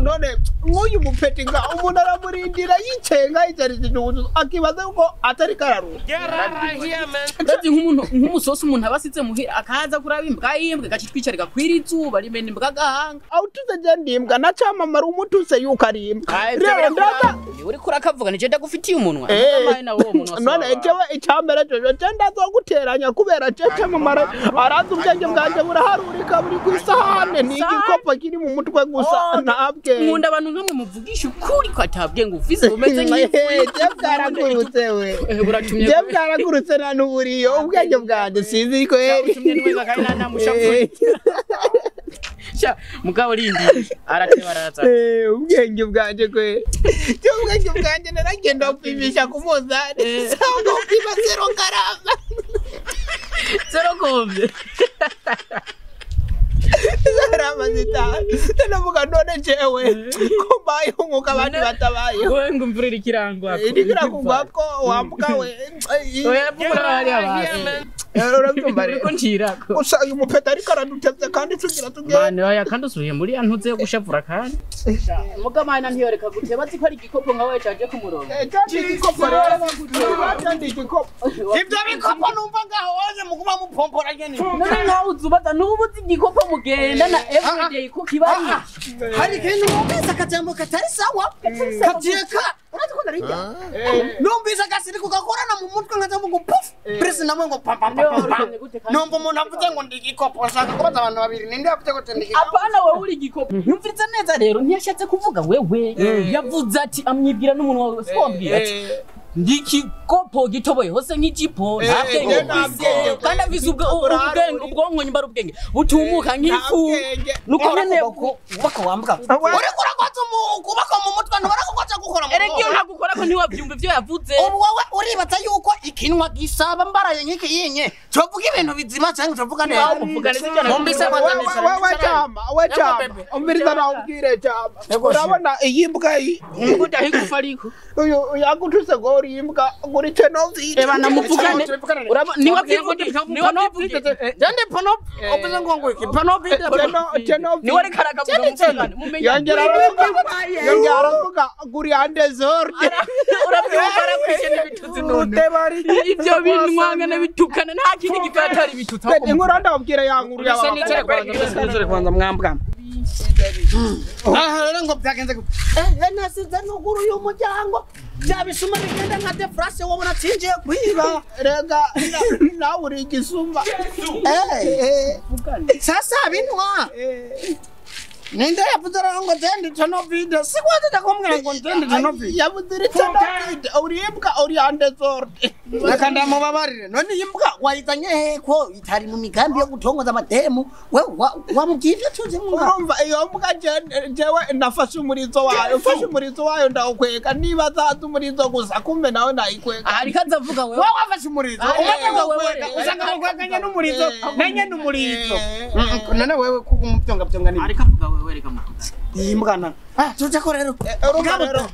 None nk'uyu mupeti nga umuntu aramurindira yicenga yicarije akibaza ko atari kararuha. Ndazi nk'umuntu nk'umusosi umuntu abasize muhira akaza kuraba imbwa yimbwa gacitwicarika kwira izuba rimena imbwa gahanga. Aho tuze je ndimbwa na camamara umutuse yuko ari imbwa. Rero ndaza uri kurakavuga nije ndagufitiye umunwa. Ndamaye na wo munwa. None jewe icambere jojo je ndazoguteranya kubera je camamara arazi ubwenge bwanje buraharurika buri kwisahane ni igikopo kiri mu mutwe gusa ntabwe. Nkunda abantu nkamwe muvugisha ukuri ko atabwe ngo ufise umeze nk'ifu. Je bwaragurutse we. Buratumye. Je bwaragurutse na nuburiyo ubwenge bwanje sinzi ko yeri. Tumye nwenga kandi namushavuye. Sha mugabo rindi arateba araza. Ubwenge bwanje kwe. Je ubwenge bwanje naragenda upimisha ku munzani. Sanga upima 0 garama. 0 kombe. Garama zitanu. Ndavuga none jewe ko mbayeho nkuko abandi batabayeho. Wowe ngo imvura iriko irangwako. Iriko irakugwako wa mbwa we. Oya vuga hariya basi. Urabyumva rero. Uriko ncirako. Gusa uyu mupeta ariko aradutevye kandi tugira tugende. Mane oya kandi usubiye muri ya ntuze yo gushavura kandi. Mugamana ntiyoreka guteba azi ko ari igikopo nka wewe caje ku murongo. Candi igikopo rero. Candi igikopo. Ivyo bikopo numva ngaho waje muguma mupompora nyene. None nawe uzubaza nubu uzi igikopo mugenda na everyday ko kibari. Hari ikintu numvise akajambo katari sawa. Kavyeka. Urazi ko narijya. Numvise agasiri kugakorana mu mutwe nkajambo ngo puf. Press namwe ngo pam pam pam. Numva umuntu avuze ngo ndi igikopo nshaka kubaza abantu babiri ninde yavuze ngo ndi igikopo. Apana wewe uri igikopo. Nyumviriza neza rero ntiyashatse kuvuga wewe. Yavuze ati amwibwira n'umuntu wawe siwambwira ati ndi igikopo gitoboye hose nk'ijipo ntabwenge kandi afise ubwenge ubwonko nyimba ubwenge butumuka nk'ifu nuko nyene kubaka wambwa uriko urakoza kubaka mu mutwe ntubarakukwaza gukora mu erega iyo ntagukora ko ntiwabyumva ivyo yavuze. Ubu wowe uribaza yuko ikinwa gisaba mbaraye nk'iki yinye covuga ibintu bizima cyangwa covuga neza mumbise wewe chama we chama umviriza nawe ubwire chama urabona iyi mbwa iyi udahigufa ariko uyu yagutuse ngo uri imbwa nguri tenovide. Eba namuvugane urabona niwe byivuge niwe byivuge jende pano obuze ngo ngo iki pano vide tenovide niwe ariko arakavuga muvugane mumenye yongera aravuga nguri andezorde urabyumva arakwishe n'ibitutsi none ivyo binwanga n'bitukana nta kindi gikatari bitutsi inkuru ndabwira ya nkuru yawe nicare kwanza mwambwa. Aha rero ngo byagenze gute? Nasize nuguru y'umuryango byabisuma bigenda nka defrase wabona cinjiye kwiba. Rega nawe uri igisuma. Sasa binwa. Ninde yavuze rero ngo jendi tenovide sikwaze ndakumwira ngo jendi tenovide. Yavuze iri tenovide uri imbwa uri andezorde. Reka ndamubabarire none iyi mbwa wayizanye he ko itari mu migambi yo gutongoza amademu we wamubwiye ivyo tuzi mu mbwa. Urumva iyo mbwa jewe nafashe umurizo wayo mfashe umurizo wayo ndawukweka niba zaza umurizo gusa kumbe nawe nayikweka. Ariko azavuga wewe wowe wafashe umurizo umaze gukweka usanga gukwekanye n'umurizo nanye n'umurizo none wewe kugumubyonga byonga ni ariko avuga wewe reka mutuka iyi mbwa na tuje ko rero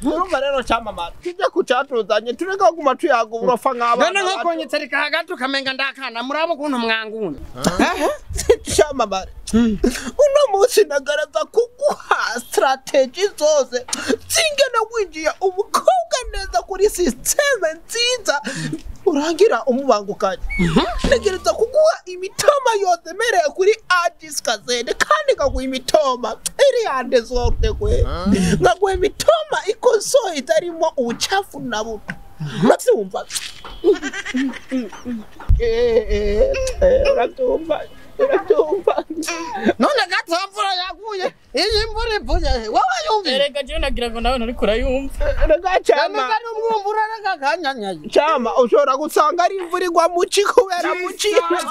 urumva rero camamara tuje kucatuzanye tureka kuguma tuyaga uburofa nk'abana. None nko konyitsereka hagati ukamenga ndakana murabo ukuntu mwangunda. Camamara uno munsi nagaraza kuguha strategy zose zingene winjiye umukobwa neza kuri systeme nziza urangira umubangukanye. Ntegereza kuguha imitoma yose mereye kuri adiskazene kandi nkaguha imitoma iri yande zote kwe nkaguha imitoma ikosoye itarimo ubucafu na buto. Urabyumva? Urabyumva? Urabyumva? None gato mvura yaguye iyi mvura ivuye wowe yumva. Erega je nagira ngo nawe nturiko urayumva. Erega chama none umwumvura rega kanyanyaye. Chama ushobora gusanga ari imvura igwa muci kubera muci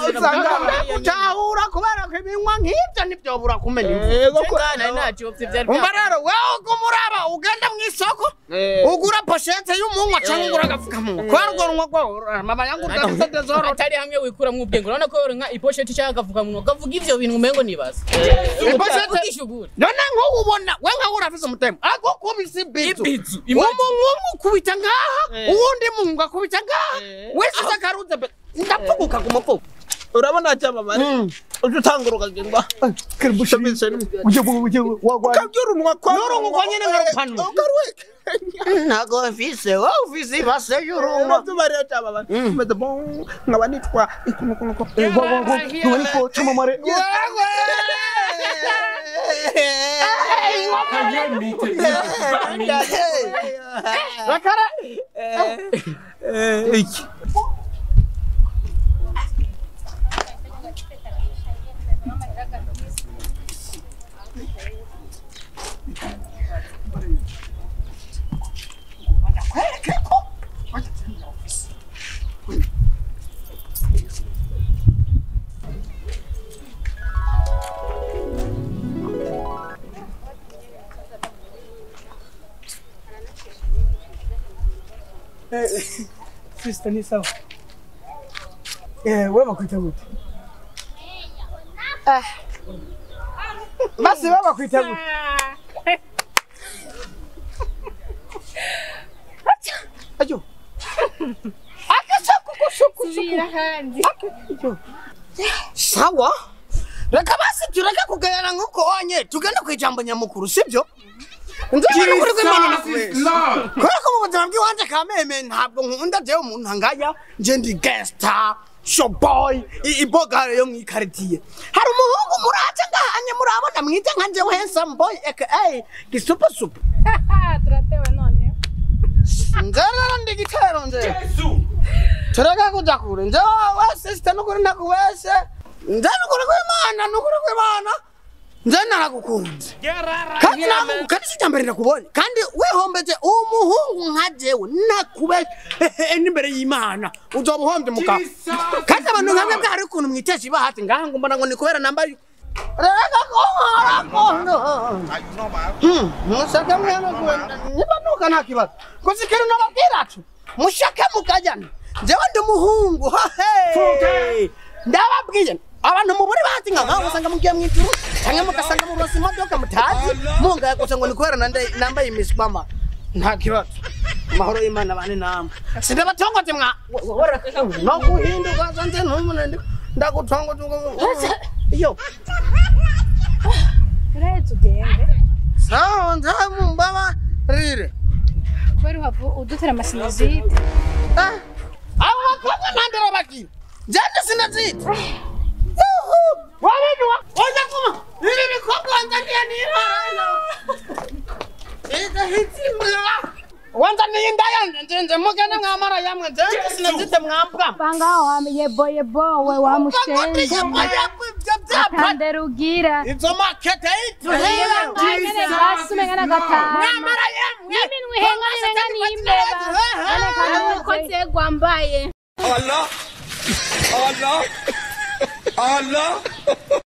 usanga utahura kubera ko ibinywa nk'ivyo ntivyobura kumenya imvura. Yego ko nari nacyopfye byari. Umva rero wewe ugumuraba ugenda mu isoko ugura pochette y'umunywa cyangwa ugura agafukamunwa kwa rwo runywa rwawe mama yangu udafite dezoro atari hamwe wikuramwo ubwenge urabona ko yoronka ipochette cyangwa agafukamunwa kavuga ivyo bintu umengo nibaza. Ipochette none nko ubona we nka urafise umutemo agukubise ibizu umungu ukubita ngaha uwundi mungu akubita ngaha wese akaruze ndapfuguka ku mufuko. Urabona cyamamare uje utangura ukagenda uje uje wagwa ukabyurunwa kwa N'urunwa nyene nkarupanu. ukaruweka Ntago mfise wowe ufise ibase y'urunwa. urabyubarira cyamamare meze bon nkaba nitwa ikunukunuko wagwa niko cyamamare. Rakara iki Sister ni sawa. Wewe bakwita gute? Basi wewe bakwita gute? Ayo. Sawa. Reka basi tureke kugayana nkuko wanye tugende ku ijambo nyamukuru sibyo? Nzabona kuri kw'Imana nakubeshya. Kubera ko mu buzima bw'iwanje kameme ntabwo nkunda jewe umuntu angaya nje ndi gangster showboy ibogare yo mwikaritiye. Hari umuhungu muraje ngahanye murabona mwiza nka jewe handsome boy aka gisupa supa. Turatewe none. Nzarara ndi gitero nje. Tureka kuja kure. Nje wa sister nukuri nakubeshe. Nje nukuri kw'Imana nukuri kw'Imana. Nje naragukunze. Kandi nawe kandi si cyambere nakubonye. Kandi wehombeje umuhungu nka jewe nakubeshe n'imbere y'Imana. Uzoba uhombye muka. Kandi abantu nkamwe bwari ukuntu mwitesha ibahati ngaha ngo mbona ngo ni kubera nambaye. Reka ko harakondo. Mushake mwene niba nuka nta kibazo. Gusa ikintu nababwira ati mushake mukajyana. Jewe ndi umuhungu. Hehe. Ndababwiye abantu muburi bahati nka nkaho usanga mugiye mwijuru cyangwa mugasanga murose imodoka mutazi mungaya gusa ngo ni kubera nambaye imiswama. Nta kibazo. Amahoro y'Imana bane namwe. Sindabatongoje mwa no guhinduka zanze ntumune ndagutongoje. Iyo. Urahetse ugende. Sawa nzamumbaba rire. Kubera uhava udutera amasinazite. Abo bakobwa ntandero bagira. Njye sinazite. Wabijwa oya kuma ibi bikobwa wanzaniye ni imana. Wanzaniye indaya nje mugende mwamara yamwe nje sinazite mwambwa. Banga wa yebo yebo we wa mushenzi. Atandera ugira. Izo makete itu. Basumengana gatanu. Mwamara yamwe. N'iminwe ihengana n'imbeba. Nuko zegwambaye. Allah Allah Allah.